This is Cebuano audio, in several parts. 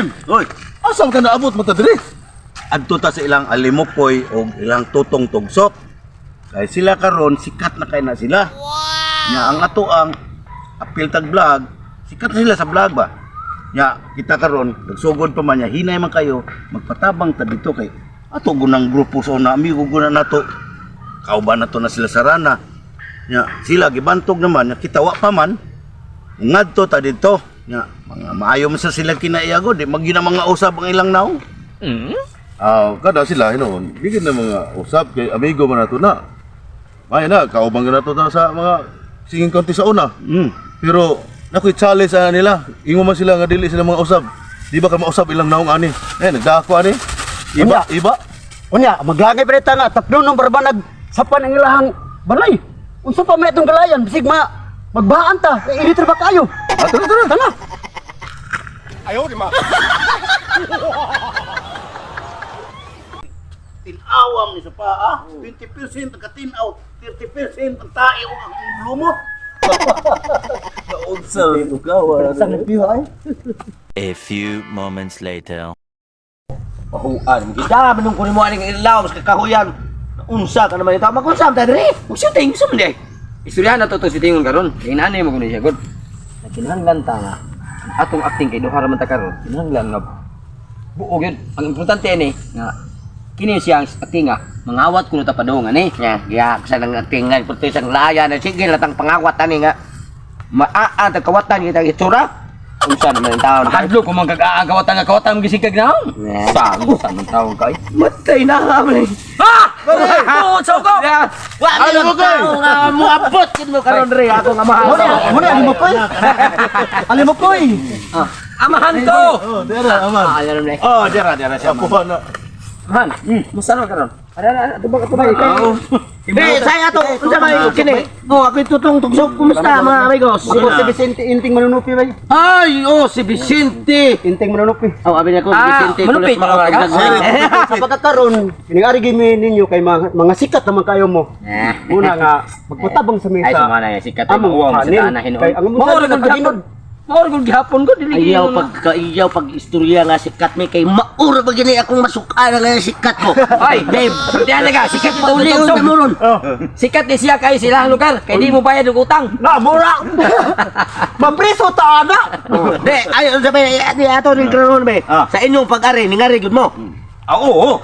Tim, Oy, asa man ka naabot mo ta diri? Adto ta sa ilang alimopoy o ilang tutong tugsok. Kay sila karon sikat na kay na sila. Wow. Nya ang ato ang apil tag vlog, sikat na sila sa vlog ba. Nya kita karon nagsugod pa man nya hinay man kayo magpatabang ta dito kay ato gunang grupo sa una amigo guna nato. Kauban na to na sila sarana. Nya sila gibantog naman nya kita wa pa man. Ngadto ta dito. Nya mga maayo man sa sila kinaiyago di magina mga usab ang ilang naong. Ah, kada sila hinuon. Bigyan na mga usab kay amigo man nato na. May na kauban ka nato ta sa mga singing contest sa una. Pero nakoy challenge ana nila. Ingon man sila nga dili sila mga usab. Di ba ka mausab ilang naong ani? Eh nagdako ani. Iba, iba. Unya, maglangay pa ta nga tapno ng barbanag sapan ang ilahang balay. Unsa pa may itong galayan bisig ma magbaan ta, kay init ra ba kayo? Ah, tara, tara. Tara. Tinawam ni sa paa, 20% ang katinaw, 30% ang tae o ang lumot. Unsa lugaw. Sa nagpiho ay. A few moments later. Pahuan, kita manung kunin mo aning ilaw mas kakahuyan. Unsa ka naman ito? Magunsam ta diri. Mag-shooting sa man di. Istoryahan na to itong sitingon karon. Kay inaanay mo kuno siya god. Nagkinahanglan ta nga ang atong acting kay duha ra man ta karon. Kinahanglan nga buo gyud. Ang importante ani nga kini siya ang acting nga mangawat kuno ta padung ani. Ya, ya sa nang acting nga pati sang laya na sige latang pangawat ani nga. Maa ta kawatan kita itsura. Unsa naman ang taon? Mahadlok ko man kag kawatan nga kawatan mo gisigag naon. Yeah. Sa sa man taon kay. Matay na kami. Ha! Oh, so ko. Wa Ano mo kay? nga muabot gid mo karon diri ako nga mahal. Muna, muna alimokoy. Alimokoy. Amahan to. Oh, dera aman. Ah, alam na. Oh, dira dira siya. Ako na. Amahan. Musta na karon? Ara ara tubag tubag. Di, saya to. Unsa may kini? Oh, ako tutong tugsok. Kumusta mga amigos? Ako si Vicente Inting Manunupi bay. Ay, oh si Vicente. Inting Manunupi. Oh, abi na ko Ah, Vicente manupit kulos mga ka ba? Sa pagkakaroon, kiningari gyud mi ninyo kay mga sikat naman kayo mo. Una nga magpatabang sa Ay, mesa. sumana ya sikat ay Among mauwaw mo sa channel. tanah hinuon. Kay ang among Mao channel ra gud nagpaginod. gihapon. Mao ra gud gihapon ko dili Ayaw pag ayaw pag istorya nga sikat mi kay maura ba gini akong masukan nga sikat ko. Ay, babe. Diyan ka, sikat ito Uli ulit. unta mo ron. Sikat ni siya kay sila ang lugar, kay di mo bayad og utang. Na mura. Mapriso ta ana. Di, ayo sabi di ato ning karon be. Sa inyong pag-ari ningari gud mo. Ah, oo.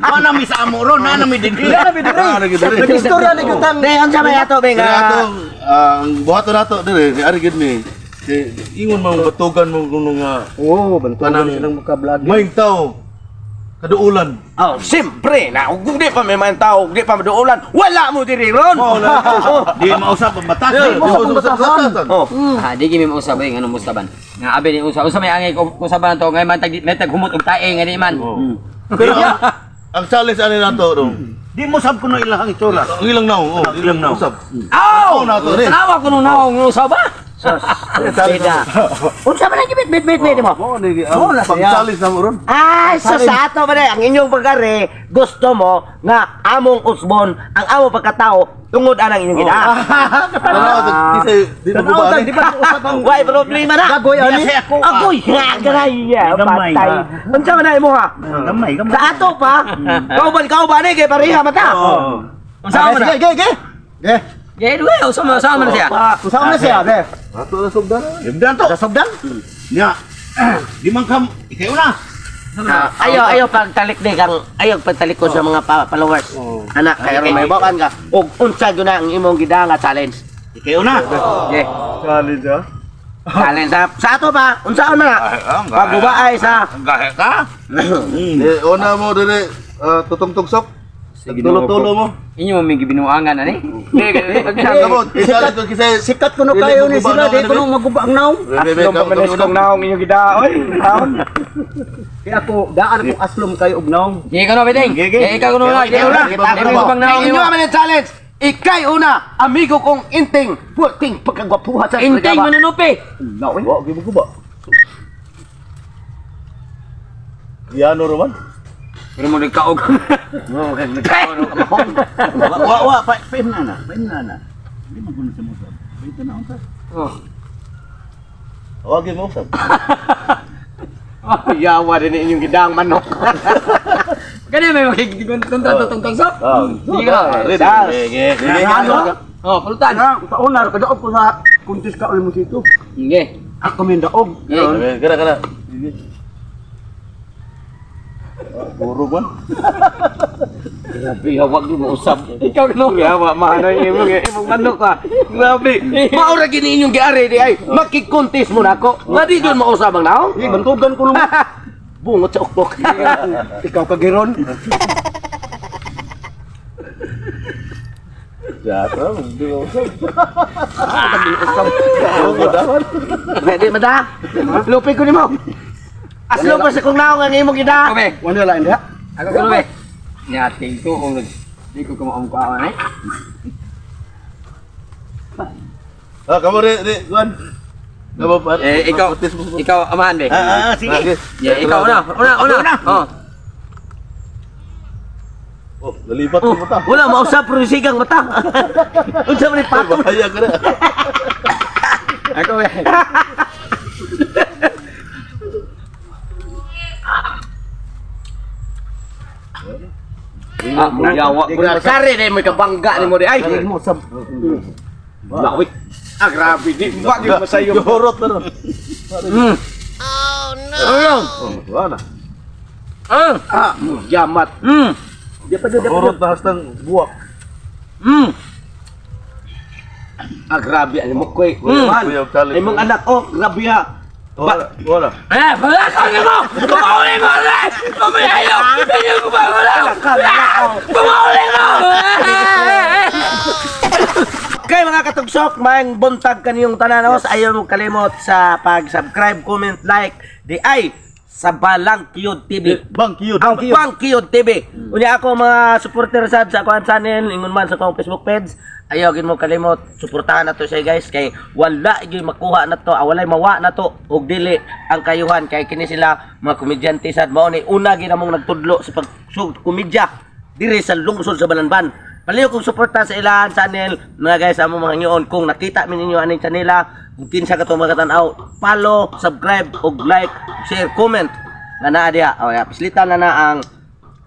Wa na mi sa amo ron, na mi dinhi. Wala mi diri. Ah, lagi diri. Nag-istorya ni gutang. Di unsa may ato be Kaya nga. atong ang buhaton nato dire ni ari gid ni. Kay ingon man batugan mo kuno nga Oo, bantuan Kanang- silang maka-vlog. maing tao kaduulan. Oh, siyempre na ug di pa may man tao, di pa maduulan, wala mo diri ron. Di mausap ang batas. Di mo mo sa sa batasan. Oh. Ah, di gimi mo usab eh, nganong musaban. Nga abi ni usa, usa may angay ko usaban to ngay man tag may tag humot og tae nga di man. Pero ang challenge ani nato do. Di mo sab kuno ilang itsura. Ang ilang naong, oh, Ilang naong. Usab. Aw! Ako na to, rin. Tanawa ko nung naong usa ba? Sos. Bida. Unsa man ang gibit bit bit bit mo? Mo ni ang pag-challenge na mo ron. Ay, so sa ato ba ang inyong pag-ari, gusto mo nga among usbon, ang among pagkatao, tungod anang inyong gina. Tanaw kisay di mo Tanaw ba ta, di ba usab ang Why problema na? Gagoy ani. Di ako. ah. Agoy, nga garaya, Gamay. patay. Unsa man na imo ha? Gamay, gamay. Sa ato pa, kauban kauban ni kay pareha mata. Oo. Unsa man na? Sige, sige, sige. Ge. Gay duwe usa man siya. Usa man siya, be. Ato na sugdan. Imdan to. Sa sugdan. Nya. Di man kam ikaw na. Ayo ayo pagtalik ni kang ayo pagtalik ko sa mga followers. Anak, kay aron may bakan ka. Og unsa gyud na ang imong gidanga challenge? Ikaw na. Ge. Challenge ah. Challenge sa ato pa, unsaon na? Pagbubaay sa Ang gahe ka. Eh una mo dire tutong tugsok. Tulo-tulo mo. Inyo mo may gibinuangan ani. Kamot, i-challenge ko kisay Sikat kuno kayo ni sila, di kuno maguba ang naong. Bebe, kamo naong inyong gidaoy. Kaya ako, daan akong aslom kayo og naong. Ge ka no bedeng. Ge ka kuno na. Ge una. Ge mo bang naong Inyo imo. man ang challenge. Ikay una, amigo kong inting, pulting pagkagwapuha sa Inting manunupi. Wa gyud mo ba? Yano roman. Pero mo nagkaog. Wa wa pa pa na na. Pa na na. Di man kuno sa mo. Ito na unsa. Oh. Wag gyud mo usab. Yawa din inyong gidang manok. Kani may makikita tutong tugsok. Ah, Sige ka. Ready. Sige, sige. Ano? Oh, pulutan. Ah, sa una, kadaog ko sa kuntis ka ulit mo dito. Sige. Ako may daog. Sige. Kana kana. Sige. Ah, Guro ba? Grabe, hawag mo usab. Ikaw no. Yawa maanoy imong imong manok ka. Grabe. Maura gini inyong giari di ay makikontes mo nako. Nga di jud mausab ang naong. Eh, bantugan ko naman. Bungot sa ukpok. Ikaw ka giron. Jata, hindi mo usap. Guro dapat. Pwede mada. Lupi ko nimo. Aslo pa sa kong naong ang imong gida. Ako be. Wala lang diha. Ako kuno be. Nya ting tuong di ko kumaom ko eh. Ah, kamu re, re, Juan. Kamu pa. Eh, ikaw, ikaw amahan be. Ah, sige. Yeah, ikaw una, una, una. Oh. Oh, nalipat ko mata. Wala mausap pero sigang mata. Unsa man ni pato? Bahaya ka na. Ako be. Ah, yawa ko na. Kare na mo kabangga nimo di ay. Ay, mo sab. Lawik. Ah, grabe di ba gyud masayo. Gihorot na ron. Ano? Oh, wala na. Ah. Ah, yamat. Di pa di pa. Horot na hastang buwak. Ah, grabe ani mo koy. Kuya, challenge. Imong anak oh, grabe ha. Wala, wala. Eh, wala ka mo! Bumauli mo na! Bumayayo! Ganyan ko ba? Wala! Bumauli mo! Kay mga katugsok, maayong buntag kaniyong tananos. Ayaw mo kalimot sa pag-subscribe, comment, like, di ay sa Balang Kiyod TV. Bang, kiyod. Ang Bang Kiyod TV. Unya ako mga supporter sad sa akong channel, ingon man sa akong Facebook page. Ayaw gid mo kalimot, suportahan nato siya guys kay wala gyud makuha na to, ah, walay mawa na to og dili ang kayuhan kay kini sila mga komedyante sad mao ni una gid among nagtudlo sa pag komedya diri sa lungsod sa Balanban. Paliw kong suporta sa ilahan channel mga guys among mga ngayon kung nakita mi ninyo aning channel kung kinsa ka mga tan-aw, follow, subscribe ug like, share, comment nga naa diha. O ya, pislitan na na ang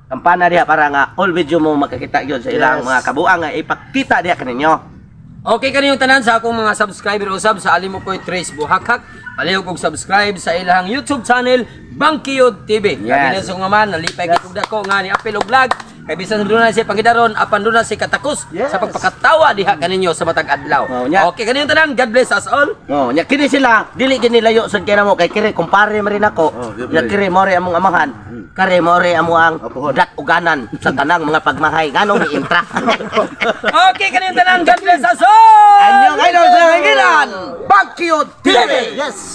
kampana diha para nga all video mo makakita gyud sa ilang mga kabuang nga ipakita diha kaninyo. Okay kaniyong tanan sa akong mga subscriber usab sa Alimukoy Trace Buhakhak. Palihog kog subscribe sa ilang YouTube channel Bangkiyod TV. Yes. Kami na sa kong amahan, nalipay kay kog dako nga ni Apel og vlog. Kay bisan doon na siya pangidaron apan doon na siya katakos sa pagpakatawa diha kaninyo sa matag adlaw. Oh, nya. Okay kaniyong tanan, God bless us all. Oh, nya kini sila dili kini layo sad kay namo kay kiri kumpare man rin ako. Oh, di Nya ba? kiri more among amahan. Kare more amo ang Apuhon. dat-uganan sa tanang mga pagmahay nganong ni-intra. Okay kaniyong tanan, God bless us all. Anyong idol sa Gilan, Bagyo TV. Yes.